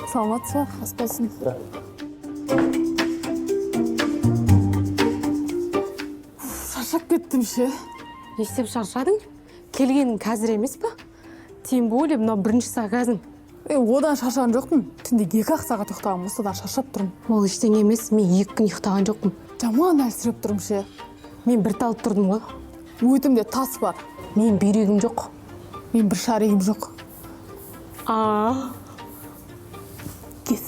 Саламатсыз ба? Ас болсын. Шаршап кеттім ше. Не істеп шаршадың? Келгенің қазір емес па? Тем более мынау бірінші заказың. Е, одан шаршаған жоқпын. Түнде 2-ақ сағат ұйықтағанмын, содан шаршап тұрмын. Ол ештеңе емес, мен 2 күн ұйықтаған жоқпын. Жаман әлсіреп тұрмын ше. Мен бір талып тұрдым ғой. Өтімде тас бар. Мен бүйрегім жоқ. Мен бір шаригім жоқ. А, Кес.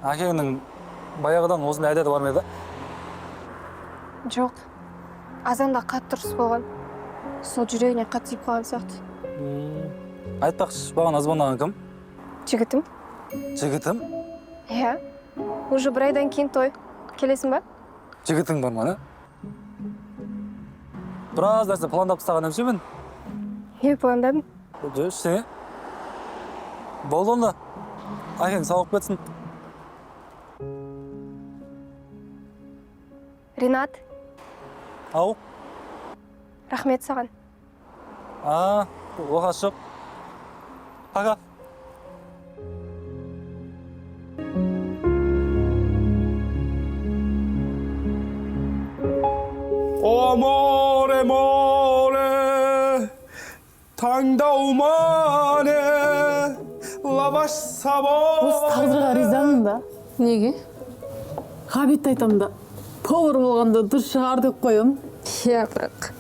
Әкеңнің баяғыдан осындай әдеті бар ма еді? Жоқ. Азанда қатты ұрыс болған. Сол жүрегіне қатты тиіп қалған сияқты. Айтпақшы, бағана звондаған кім? Жігітім? Жігітім? Иә. Уже бір айдан кейін той. Келесің ба? Жігітің бар ма, не? Біраз нәрсе пландап тастаған емші мен. Не пландадың? Жоқ, ештеңе. Болды онда. Әкең сауығып кетсін. Ринат, Ау. рахмет саған. А, оқасы жоқ. Пока. О море, море, таңдаумане, лаваш сабо. Осы тағдырға ризамын да. Неге? Ғабитті айтамын да. Повар болғанда дұрыс шығар деп қоямын. Иә, бірақ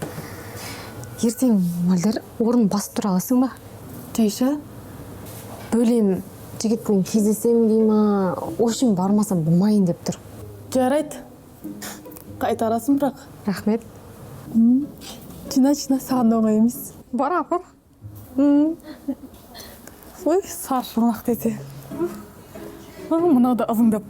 ертең Мөлдір орын басып тұра аласың ба? Жайша, Бөлем жігітпен кездесемін дей ма? В общем, бармасам болмайын деп тұр. Жарайды. Қайтарасың бірақ. Рахмет. Жина, жина, саған да оңай емес. Бар, апар. Ой, саршылақ десе. Мынау да ызыңдап.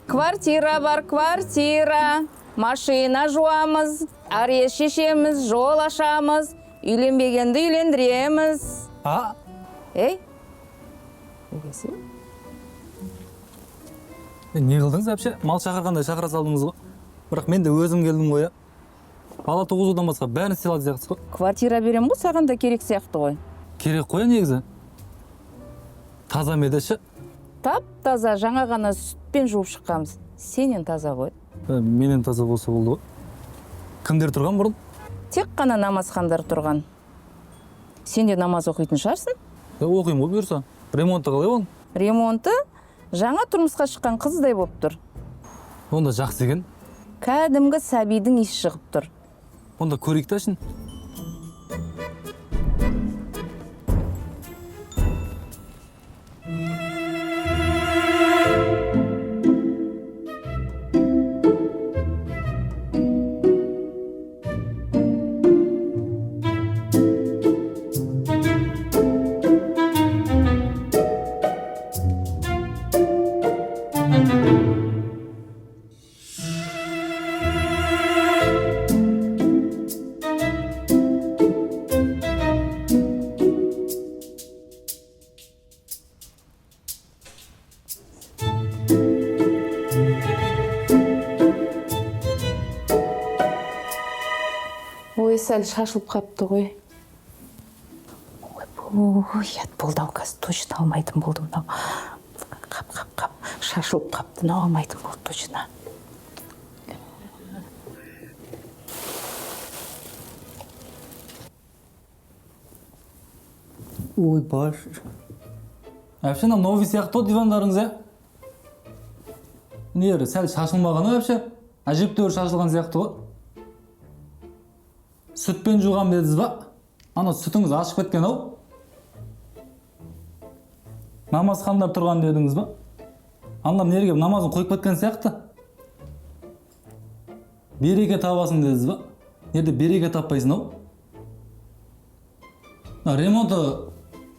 Квартира бар, квартира. Машина жуамыз, арест шешеміз, жол ашамыз, үйленбегенді үйлендіреміз. А? Ей, неге сен? Не қылдыңыз вообще? Мал шақырғандай шақыра салдыңыз ғой. Бірақ мен де өзім келдім ғой, иә. Бала туғызудан басқа бәрін істей алатын сияқтысыз ғой. Квартира берем ғой, саған да керек сияқты ғой. Керек қой негізі. Таза ма еді ше? Тап таза, жаңа ғана сүтпен жуып шыққанбыз. Сенен таза ғой. Менен таза болса болды ғой. Кімдер тұрған бұрын? Тек қана намазхандар тұрған. Сен де намаз оқитын шығарсың? Оқимын ғой бұйырса. Ремонты қалай оның? Ремонты жаңа тұрмысқа шыққан қыздай болып тұр. Онда жақсы екен. Кәдімгі сәбидің иісі шығып тұр. Онда көрейік та ішін. Ой, сәл шашылып қапты ғой. Ой, ұят болды ау, қазір точно алмайтын болды мынау. Қап, қап, қап, шашылып қапты, мынау алмайтын болды точно. Ой, баш. Әпше, мына новый сияқты ғой дивандарыңыз, ә? Нері, сәл шашылмаған ғой, әпше? Әжептәуір шашылған сияқты ғой. Сүтпен жуған дедіңіз ба? Ана сүтіңіз ашып кеткен ау. Намазхандар тұрған дедіңіз ба? Аналар неге намазын қойып кеткен сияқты? Береке табасың дедіңіз ба? Неде береке таппайсың ау? Мына ремонты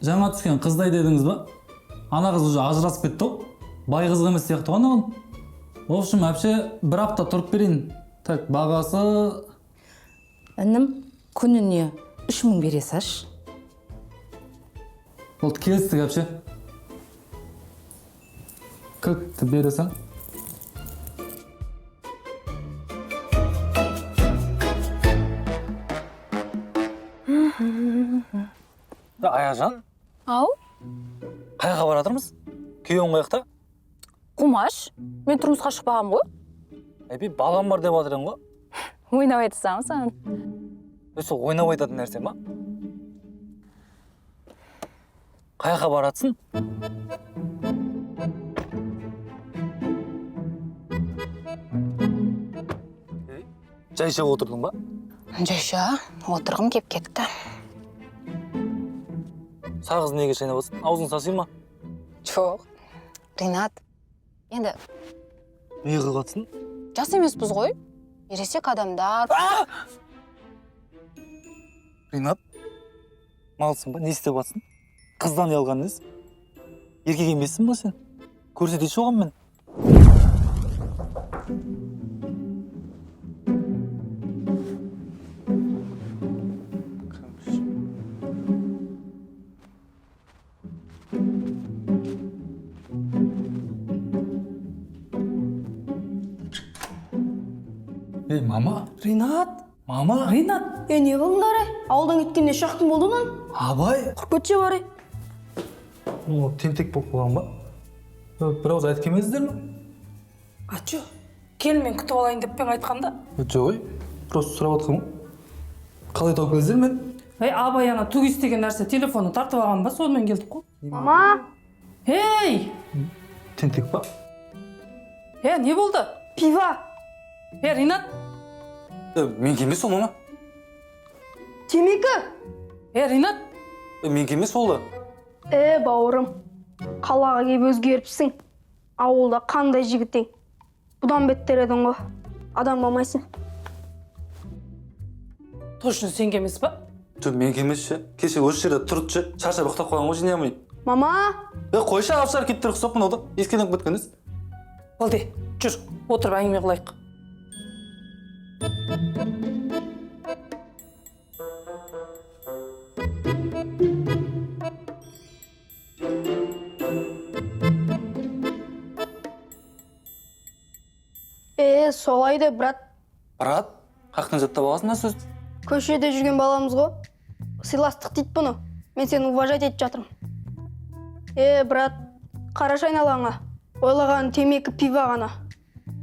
жаңа түскен қыздай дедіңіз ба? Ана қыз уже ажырасып кетті ғой. Бай қызық емес сияқты ғой анаған. В общем, әпше, бір апта тұрып берейін. Так, бағасы. Інім, күніне 3000 бере салшы. Болды, келістік, әпше. Кілтті бересің. Аяжан, Ау, қай жаққа бара жатырмыз? Күйеуің қай жақта? Қумаш, мен тұрмысқа шықпағанмын ғой. Әпей, балам бар деп жатыр едің ғой. Ойнап айтсам саған. Е, сол ойнап айтатын нәрсе ма? Қай жаққа баратсың? Ей, жайша отырдың ба? Жайша, отырғым кеп кетті. Сағыз неге шайнап отырсың? Аузың саси ма? Жоқ. Ринат, енді Не қылып жатсың? Жас емеспіз ғой. Ересек адамдар. Ринат, малсың ба? Не істеп жатсың? Қыздан ұялған несі? Еркек емессің ба сен? Көрсетейінші оған мен. Ей, мама, Ринат, мама, Ринат. Е, не қылдыңдар, ей? Ауылдан кеткенде үш ақ күн болды lan. Абай. Құрып кетші бар, ей. О, тентек болып қалған ба? Бір ауыз айтып келмедіңіздер ме? А чё? Кел, мен күтіп алайын деп пе айтқанда? Жоқ, ей, просто сұрап жатқанмын. Қалай тауып келдіңіздер мен? Ей, Абай ана тугис деген нәрсе телефонын тартып алған ба, сонымен келдік қой. Мама! Ей! Тентек па? Е, не болды? Пиво! Е, Ринат, Менікі емес ол, мама. Темекі! Е, Ринат, Менікі емес ол да. Е, бауырым, қалаға келіп өзгеріпсің. Ауылда қандай жігіт ең? Бұдан беттер едің ғой. Адам болмайсың. Точно сенге емес па? Жоқ, менікі емес ше. Кеше осы жерде тұрды ше, шаршап ұйықтап қалған ғой, жинай алмай. Мама! Е, қойшы, апшар кетті ұқсап мынау да. Ескеніп кеткен ес. Болды, жүр, отырып әңгіме қылайық. Е, солай да, брат. Брат, қаяқтан жаттап аласың мына сөзді? Көшеде жүрген баламыз ғой. Сыйластық дейді бұны. Мен сені уважать етіп жатырмын. Е, брат, қарашы айналаңа. Ойлаған темекі, пиво ғана.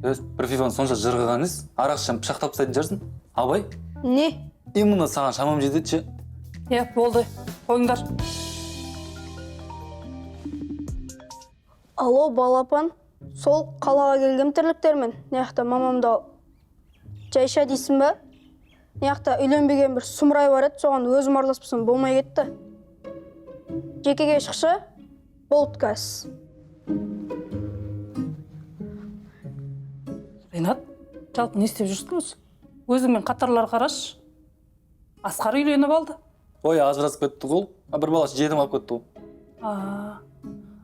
Өз бір пивоны сонша жырғыған ес, арақ ішсең пышақтап тастайтын шығарсың. Абай, Не? Именно саған шамам жетеді ше. Е, болды, қойыңдар. Алло, балапан. Сол қалаға келгем тірліктермен. Мына мамамды алып. Жайша дейсің ба? Мына үйленбеген бір сұмырай бар еді, соған өзім араласпасам болмай кетті. Жекеге шықшы, болды қазір. Ринат, жалпы не істеп жүрсің өзі? Өзіңмен қатарлар қарашы. Асқар үйленіп алды. Ой, ажырасып кетті ғой. А бір баласы жетім алып кетті ғой. А,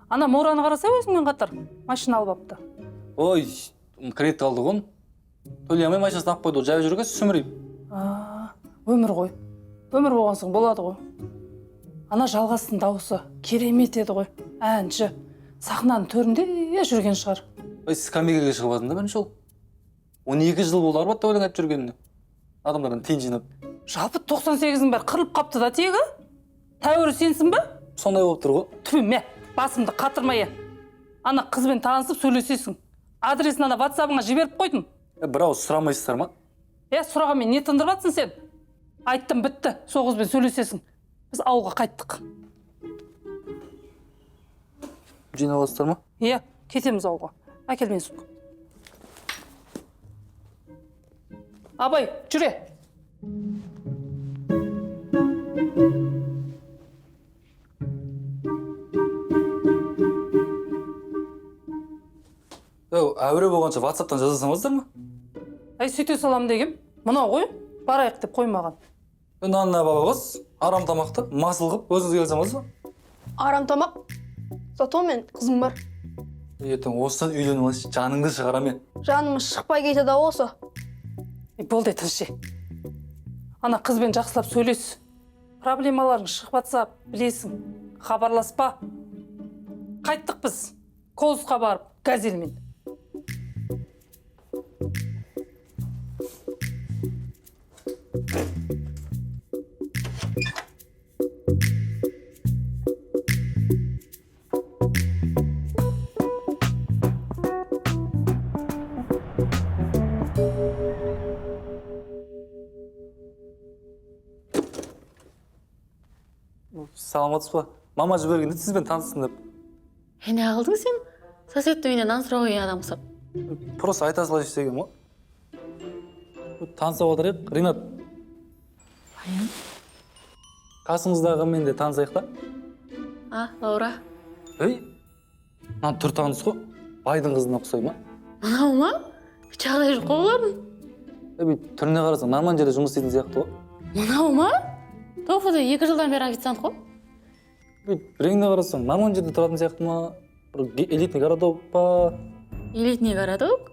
ана Мораны қараса, өзіңмен қатар машина алып алыпты. Ой, кредит алды ғой. Төлей алмай машинасын алып қойды ғой. Жай жүрген сүмірейіп. А, өмір ғой. Өмір болған соң болады ғой. Ана Жалғастың дауысы керемет еді ғой. Әнші. Сахнаның төрінде жүрген шығар. Ой, скамейкаға шығып алдың да бірінші ол. 12 жыл болды Арбатта өлең айтып жүргеніне. Адамдардан тиын жинап. Жалпы 98-дің бәрі қырылып қапты да тегі. Тәуірі сенсің ба? Сондай болып тұр ғой. Түбі мә, басымды қатырмай. Е. Ана қызбен танысып сөйлесесің. Адресін ана ватсабыңа жіберіп қойдым. Бір ауыз сұрамайсыздар ма? Е, сұрағанмен не тындырып жатсың сен? Айттым, бітті. Сол қызбен сөйлесесің. Біз ауылға қайттық. Жинап аласыздар ма? Иә, кетеміз ауылға. Әкел мен сумка. Абай, жүре. Әуре болғанша ватсаптан жаза салмайсыздар ма? Әй, сөйте салам дегем. Мынау ғой, барайық деп қоймаған. Нанна баба қыз, арам тамақты масыл қылып өзіңіз келе салмайсыз ба? Арам тамақ. Зато мен қызым бар. Ертең осыдан үйленіп алайыншы, жаныңды шығарам мен. Жанымыз шықпай кетеді ау осы. Е, болды, тыныш е. Ана қызбен жақсылап сөйлес. Проблемаларың шығып жатса, білесің. Хабарласпа. Қайттық біз. Колосқа барып, газельмен. Саламатсыз ба? Мама жібергенде сізбен таныстым деп. Не қылдың сен? Соседтің үйіне нан сұрауға келген адам ұқсап. Просто айта салайыншы дегенім ғой. Таныса отырайық. Ринат. Баян. Қасыңыздағымен де танысайық та. А, Лаура. Ей, мына түр таныс қой. Байдың қызына ұқсай ма? Мынау ма? Жағдайы жоқ қой олардың. Е, бүйтіп түріне қарасаң нормально жерде жұмыс істейтін сияқты ғой. Мынау ма? Тофуда 2 жылдан бері официант қой. Бүйтіп реңіне қарасаң нормально жерде тұратын сияқты ма? Бір элитный городок па? Элитный городок.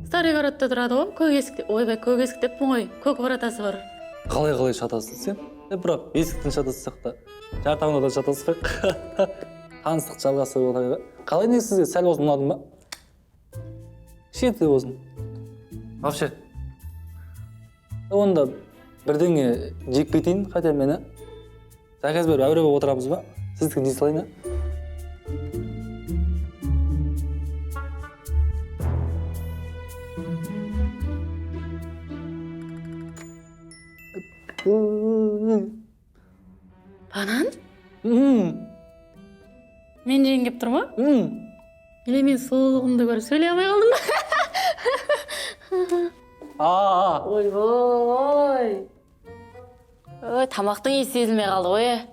Старый городта тұрады ғой. Көк есікте. Ойбай, көк есік деппін ғой. Көк воротасы бар. Қалай қалай шатасың сен? Е, бірақ есіктің шатассақ та, жартауында да шатаспайық. Таныстық жалғастырып отырайық. Қалай, не сізге сәл болсын ұнадым ба? Кішкентай болсын. Вообще. Онда бірдеңе жеп кетейін хотя мен, а? Заказ беріп әуре болып отырамыз ба? Сіздікін жей салайын, а? Банан? М, Мен жегім келіп тұр ма? м. Или мен сұлулығымды көріп сөйлей алмай қалдым ба? А, а. Ойбой. Ой, тамақтың иісі сезілмей қалды ғой. Е.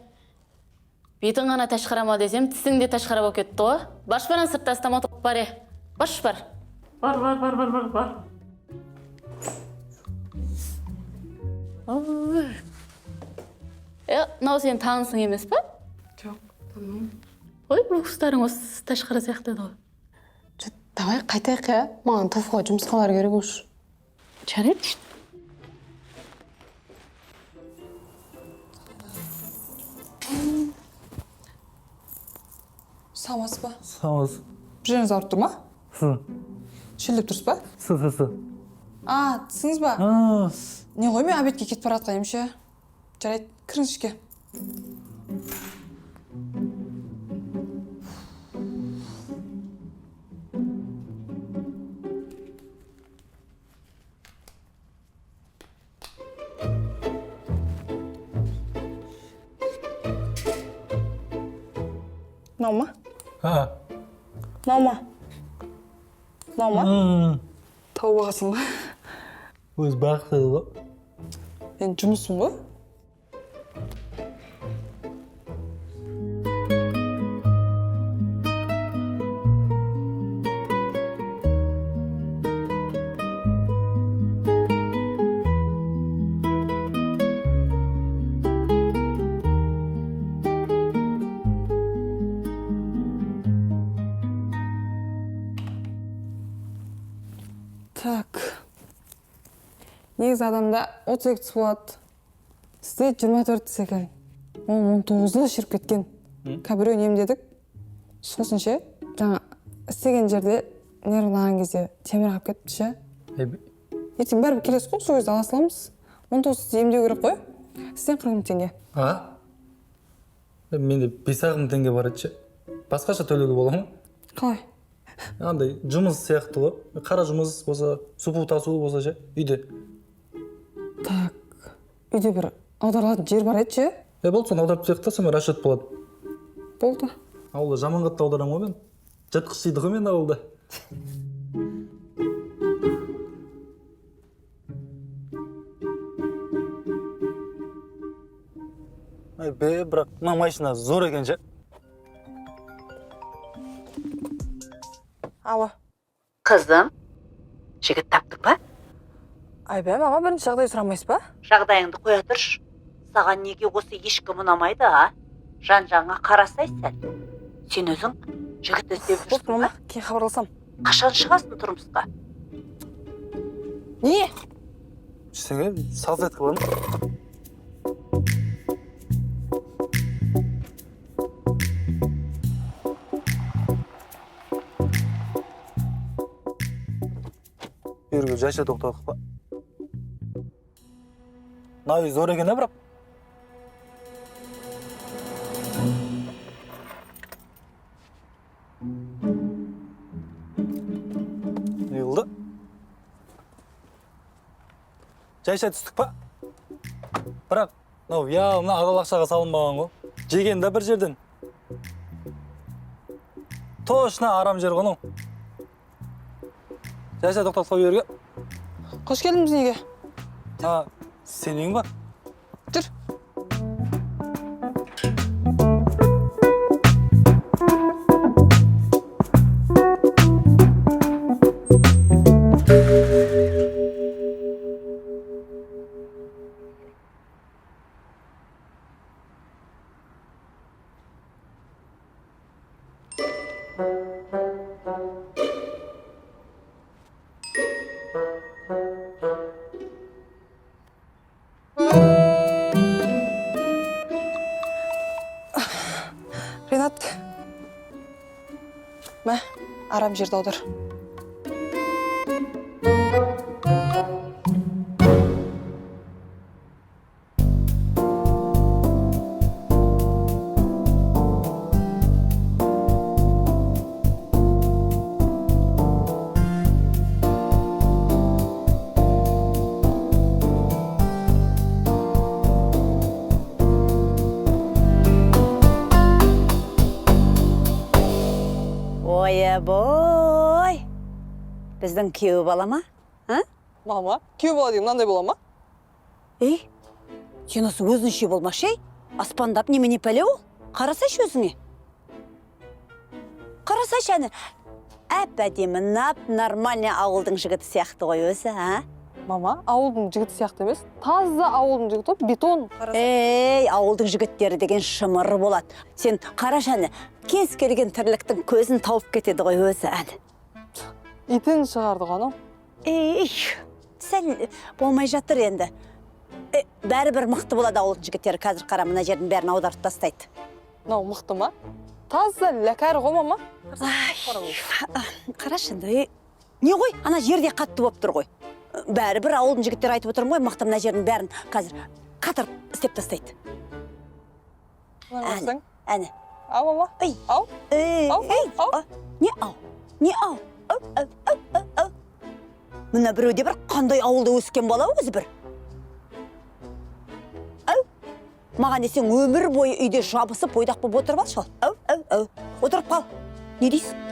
Бетің ғана ташқара ма десем, тісің де ташқара болып кетті ғой. Баршы, бар, сыртта стоматолог бар, е. Баршы, бар. Бар, бар, бар, бар, бар, бар. Ой. Е, мынау сенің танысың емес па? Жоқ, танымаймын. Ой, бұл құстарың осы ташқара сияқты еді ғой. Жоқ, давай қайтайық, иә. Маған тофуға жұмысқа бару керек уж. Жарайды. Саламатсыз ба? Саламатсыз. Бір жеріңіз ауырып тұр ма? Сы. Шелдеп тұрсыз ба? Сы, сы, сы. А, тісіңіз ба? А, Не ғой, мен обедке кетіп бара жатқан едім ше. Жарайды, кіріңіз ішке. Мынау ма? А. Мынау ма? Мынау ма? М. Тауып алғансың ба? Өз бақыты ғой. Енді жұмысым ғой. Так. Негізі адамда 32 тіс болады. Сізде 24 тіс екен. Ол 19-ы шіріп кеткен. Қазір біреуін емдедік. Сосын ше, жаңа істеген жерде нервлаған кезде темір қалып кетіпті ше. Ертең бәрібір келесіз ғой, сол кезде ала саламыз. 19 тісті емдеу керек қой. Сізден 40 мың теңге. А? Менде 5-ақ мың теңге бар еді ше. Басқаша төлеуге бола ма? Қалай? Андай жұмыс сияқты ғой. Қара жұмыс болса, су тасу болса ше, үйде. Так, үйде бір аударылатын жер бар еді ше. Е, болды, соны аударып тастайық та, сонымен расчет болады. Болды. Ауылда жаман қатты аударамын ғой мен. Жыртқыш дейді ғой мені ауылда. Ай бе, бірақ мына машина зор екен ше. Алло. Қызым, жігіт таптың ба? Айбә, мама, бірінші жағдай сұрамайсыз ба? Жағдайыңды қоя тұршы. Саған неге осы ешкім ұнамайды, а? Жан жағыңа қарасай сәл. Сен өзің жігіт іздеп Болды, жүрсің мама, ба? кейін хабарласам. Қашан шығасың тұрмысқа? Не? Ештеңе, салфетка бар ма? Үйірге жайша тоқтадық па? Мына үй зор екен, ә, бірақ. Не болды? Жайша түстік па? Бірақ мынау явно адал ақшаға салынбаған ғой. Жеген да бір жерден. Точно арам жер ғой мынау. Жайша тоқтатып қой жерге. Қош келдіңіз неге? А, сенің үйің ба? Жүр. Ринат, мә, арам жерді аудар. Ой, біздің күйеу бала ма? А? Мама, күйеу бала деген мынандай бола ма? Ей, сен осы өзінше болмашы, ей? Аспандап немене пәле ол? Қарасайшы өзіңе. Қарасайшы әні. Әп әдемі, нап нормальный ауылдың жігіті сияқты ғой өзі, а? Мама, ауылдың жігіті сияқты емес, таза ауылдың жігіті ғой, бетон. Ей, ауылдың жігіттері деген шымыр болады. Сен қарашы әні, кез келген тірліктің көзін тауып кетеді ғой өзі, әні. Итін шығарды ғой анау. Ей, сәл болмай жатыр енді. Бәрібір мықты болады ауылдың жігіттері. Қазір қара, мына жердің бәрін аударып тастайды. Мынау мықты ма? Таза ләкәрі ғой, мама. Қарашы енді, не ғой, ана жерде қатты болып тұр ғой. Бәрібір ауылдың жігіттері айтып отырмын ғой, мықты мына жердің бәрін қазір қатырып істеп тастайды. Әні. Әні. Ау, мама. Ей. Ау. Ей, Ау, ей. ау. Не ау? Не ау? Ау, ау, ау, ау, ау. Мына біреуде бір қандай ауылда өскен бала өзі бір. Ау. Маған десең өмір бойы үйде жабысып бойдақ болып отырып алшы ал. Ау, ау, ау. Отырып қал. Не дейсің?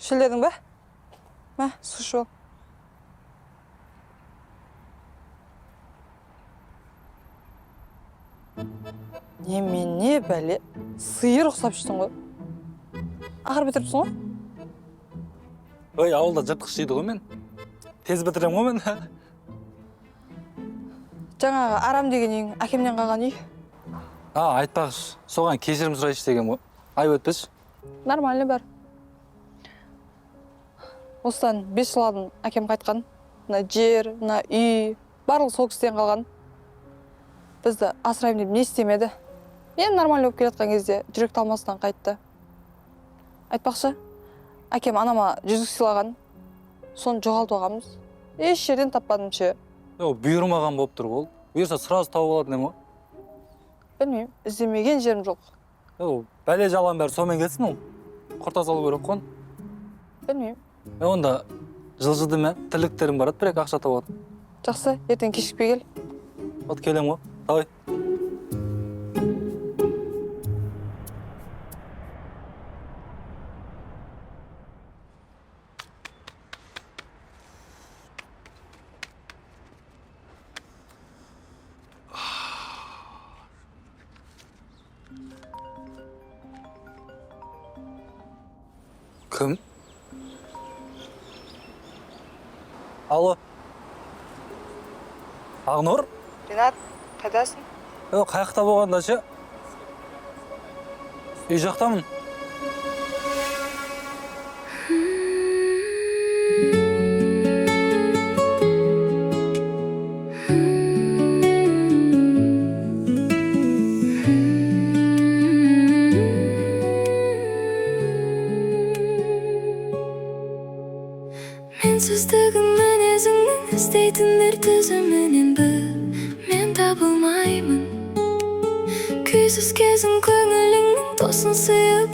Шөлдедің бе? Мә, су ішіп ал. Немене бәле? Сиыр ұқсап іштің ғой. Ақыры бітіріпсің ғой? Ой, ауылда жыртқыш дейді ғой мен. Тез бітіремін ғой мен. Жаңағы арам деген үйің әкемнен қалған үй. А, айтпақшы, соған кешірім сұрайыншы деген ғой. Айып өтпеші. Нормально бәрі. Осыдан 5 жыл алдын әкем қайтқан. Мына жер, мына үй, барлығы сол кісіден қалған. Бізді асыраймын деп не істемеді. Мен нормально болып келе жатқан кезде жүрек талмасынан қайтты. Айтпақшы, әкем анама жүзік сыйлаған. Соны жоғалтып алғанбыз. Еш жерден таппадым ше. Ол бұйырмаған болып тұр ғой. Бұйырса сразу тауып алатын едім ғой. Білмеймін, іздемеген жерім жоқ. Ол бәле жаланың бәрі сонымен кетсін ол. Құрта салу керек қой оны. Білмеймін. Онда жылжыдым ә, тірліктерім барады, бір екі ақша табады. Жақсы, ертең кешікпей кел. Вот келем ғой. Давай. Кім? Алло. Ақнұр? Ринат, қайдасың? Қаяқта болғанда ше? Үй жақтамын. Менсіздігін мінезіңнің іздейтіндер тізімінен бір мен табылмаймын. Күйсіз кезің көңіліңнің тосын сыйы.